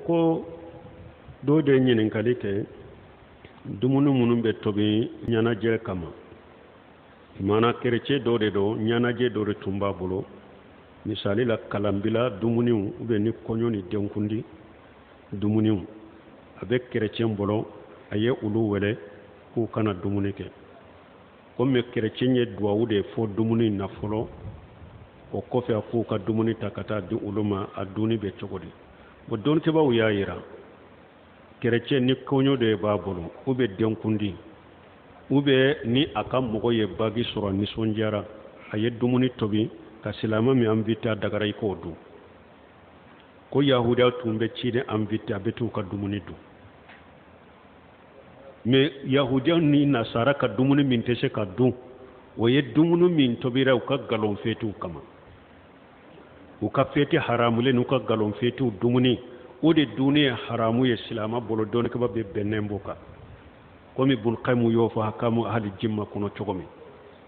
Ko dɔw de ye ɲininkali kɛ dumuni minnu bɛ tobi ɲɛnajɛ kama, maana kerecɛn dɔ de don, ɲɛnajɛ dɔ de tun b'a bolo, misali la kalanbila dumuniw ou bien ni kɔɲɔ ni denkundi dumuniw a bɛ kerecɛn bolo, a ye olu wele k'u ka na dumuni kɛ. Komi kerecɛn ye duwawu de fɔ dumuni na fɔlɔ, o kɔfɛ a k'u ka dumuni ta ka taa di olu ma, a dunni bɛ cogo di? Bon, dɔnnikɛbaaw y'a yira, kerecɛn ni kɔɲɔ de b'a bolo ou bien denkundi ou bien ni a ka mɔgɔ ye bagi sɔrɔ, nisɔndiyara, a ye dumuni tobi ka silamɛ min invité, a dagara i k'o dun. Ko yahudiya tun bɛ ciden invité, a bɛ t'u ka dumuni dun. Mais yahudiya ni nasara ka dumuni min tɛ se ka dun, o ye dumuni min tobira u ka galon fetiw kama, u ka feti haramulen n'u ka galon fetiw dumuni, o de dunni ye haramu ye silama bolo. Dɔnnikɛba bɛɛ bɛnnen b'o kan, komi Bun Kayimu y'o fɔ Hakamu Ahali Jimma kɔnɔ cogo min.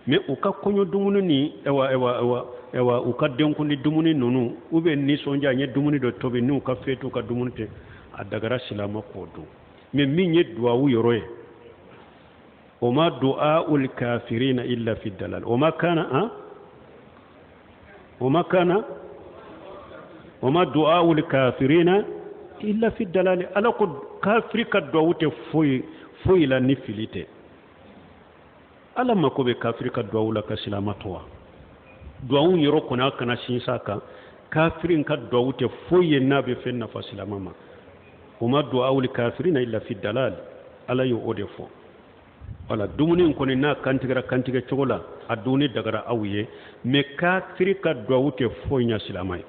Mais u ka kɔɲɔ dumuni ni ɛwa ɛwa ɛwa ɛwa u ka denkundi dumuni ninnu ou bien nisɔndiya n ye dumuni dɔ tobi n'u ka fetiw ka dumuni tɛ, a dagara silama k'o dun. Mais min ye duwawu yɔrɔ ye, o ma du'aul kafirina illa fi dalal, o ma kana an o ma kana o ma du'aul kafirina illa fi dalal. Ala ko kafiri ka duwawu tɛ foyi foyi la ni fili tɛ. Ala mako bɛ kafiri ka duwawu la ka silama to wa? Duwawu yɔrɔ kɔni, a kana sinsin a kan. Kafiri ka duwawu tɛ foyi ye n'a bɛ fɛn nafa silama ma. O ma du'aul kafirina illa fi dalal, Ala ye o de fɔ. Wala dumuni in kɔni, n'a kantigɛra kantigɛ cogo la, a dunni dagara aw ye, mais kafiri ka duwawu tɛ foyi ɲɛ silama ye.